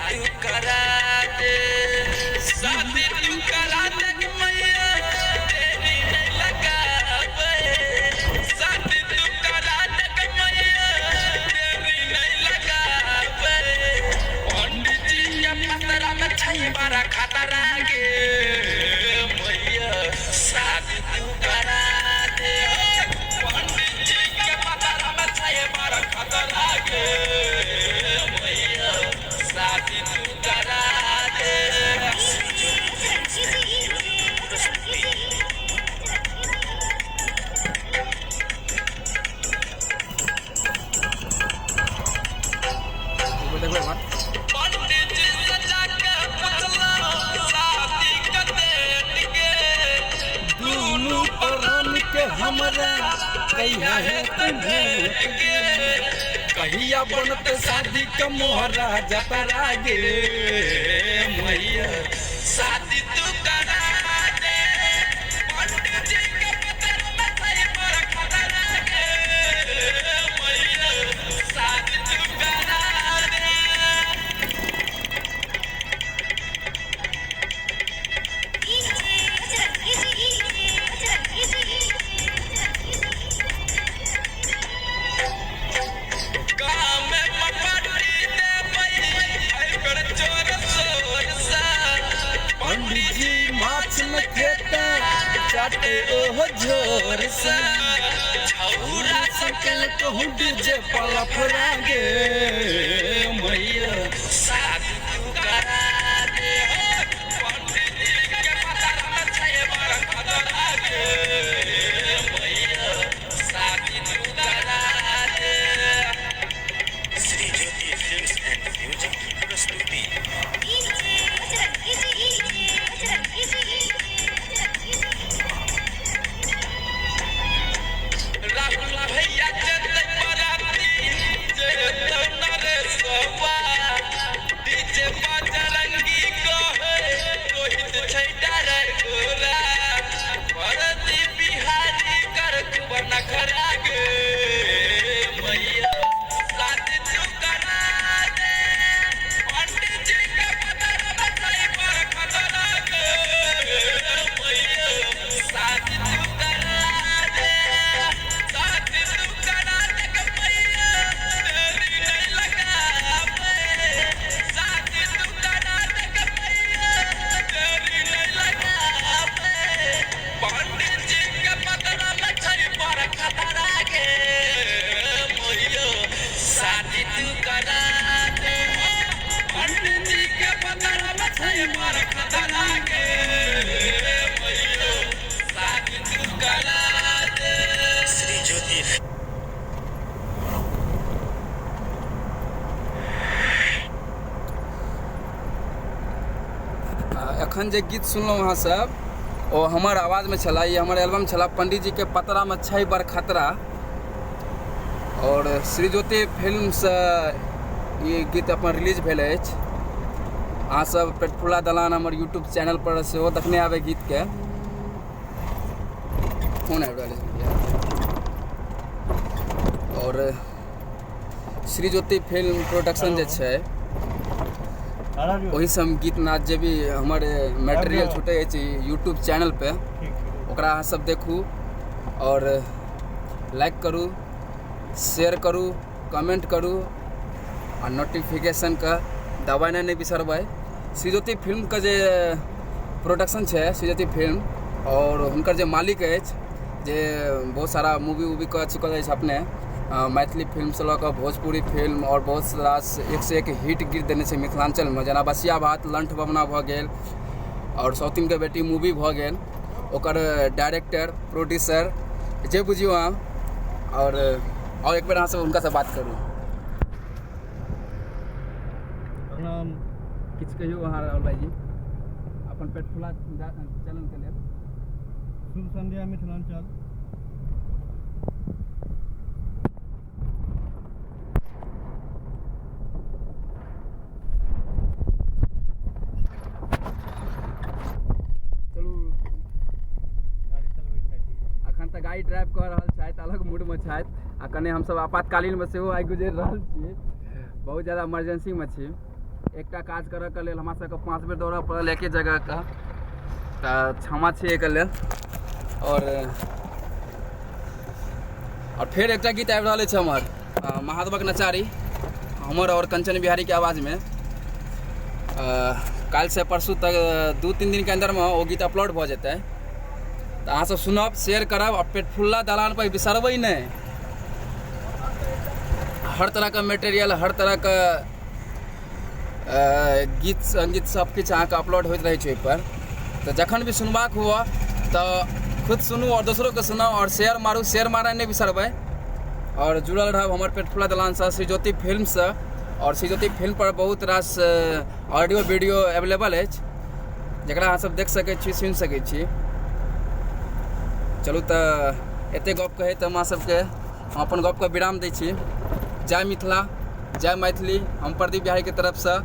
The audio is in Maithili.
तू करा दे, शादी तू करा दे गे मैया, देरी नहीं लगाबै। शादी तू करा दे गे मैया, देरी नहीं लगाबै। पंडित जी के पतरा में छै बड़ा खतरा गे मैया, शादी तू करा दे। पंडित जी के पतरा में छै बड़ा खतरा गे मैया, शादी तू करा दे। Shri Jyoti films and music की प्रस्तुति। देखबै एम्हर। पंडित जी से जाके पुछलहुँ शादी के डेट गे, दुनू प्राण के हमरा कहिया हेतै भेंट गे, कहिया बनतै शादी के मोहरा जतरा गे मैया। शादी तू करा दे। पंडित जी के पतर में छै बड़ा खतरा गे मैया, शादी तू करा दे। गाँव में मपाटी देबै एहि बेर जोर शोर सँ। पंडित जी माछ न खेतै चाटे ओहो झोर से, छौरा सकल कहूँ डीजे पलफरा गे मैया। शादी तू करा दे। पंडित जी के पतर में छै बड़ा खतरा गे मैया, शादी तू करा दे। Shri Jyoti films and music की प्रस्तुति। राहुल भैया जेतै बराती, जेतौ नरेशवा। डीजे बजरंगी कहै रोहित छै डरै गोरा। भरती बिहारी कर खूब नखरा गे मैया, शादी तू करा दे। पंडित जी के पतर में छै बड़ खतरा गे मैया, शादी तू करा दे। शादी तू करा दे गे मैया, देरी नहीं लगाबै। शादी तू करा दे गे मैया, देरी नहीं लगाबै। पंडित जी के पतरा में छै बड़ खतरा गे मैया, शादी तू करा दे। पंडित जी के पतरा में छै बड़ खतरा गे मैया, शादी तू करा दे। श्री ज्योति एखन जे गीत सुनलहुँ अहाँ सब ओ हमर आवाजमे छला। ई हमर एल्बम छला पंडित जी के पतरामे छै बड़ खतरा, और श्री ज्योति फिल्मसँ ई गीत अपन रिलीज भेल अछि। अहाँ सब पेटफुला दलान हमर यूट्यूब चैनल पर सेहो देखने आबै गीतके। फोन आबि रहल अछि भैया। और श्री ज्योति फिल्म प्रोडक्शन जे छै ओहिसँ हम गीत नाच जे भी हमर मटेरियल छूटै अछि यूट्यूब चैनल पे, ओकरा अहाँ सब देखू और लाइक करू, शेयर करू, कमेंट करू आ नोटिफिकेशनके दबाना नहि बिसरबै। श्री ज्योति फिल्मके जे प्रोडक्शन छै श्री ज्योति फिल्म, और हुनकर जे मालिक अछि जे बहुत सारा मूवी उवी कऽ चुकल अछि अपने, मैथिली फिल्मसँ लऽ कऽ भोजपुरी फिल्म आओर बहुत रास एक से एक हिट गीत देने छै मिथिलाञ्चलमे, जेना बसिया भात, लण्ठ बमना भऽ गेल आओर सौतिनके बेटी मूवी भऽ गेल। ओकर डायरेक्टर प्रोड्यूसर जे बुझियौ अहाँ। आओर एक बेर अहाँसभ हुनकासँ बात करू। प्रणाम। किछु कहियौ अहाँ राहुल भाईजी अपन पेटफुला चैनलके लेल। शुभ संध्या मिथिलांचल। चलू, गाड़ी चलबै छथि अखन तऽ गाड़ी ड्राइव कऽ रहल छथि, अलग मूडमे छथि आ कने हमसभ आपातकालीनमे सेहो आइ गुजरि रहल छी, बहुत ज्यादा इमरजेंसीमे छी। एकटा काज करऽके लेल हमरा सबके 5 बेर दौड़ऽ पड़ल एके जगहके, तऽ क्षमा छै एहिके लेल। आओर फेर एकटा गीत आबि रहल अछि हमर महादेवक नचारी, हमर आओर कंचन बिहारीके आवाजमे। काल्हिसँ परसू तक 2-3 दिनके अन्दरमे ओ गीत अपलोड भऽ जेतै। तऽ अहाँसब सुनब, शेयर करब आओर पेटफुल्ला दलान पर बिसरबै नहि। हर तरहके मटेरियल, हर तरहके गीत सङ्गीत सब किछु अहाँके अपलोड होइत रहै छै ओहिपर। तऽ जखन भी सुनबाक हुअ तऽ खुद सुनू आओर दोसरोके सुनाउ आओर शेयर मारू, शेयर मारनाइ नहि बिसरबै। आओर जुड़ल रहब हमर पेटफुल्ला दलानसँ, श्री ज्योति फिल्मसँ। आओर श्री ज्योति फिल्म पर बहुत रास ऑडियो वीडियो अवेलेबल अछि, जकरा अहाँ सब देख सकै छी, सुनि सकै छी। चलू तऽ एते गप कहैत हम अहाँ सबके हम अपन गपके विराम दै छी। जय मिथिला, जय मैथिली। हम प्रदीप बिहारीके तरफसँ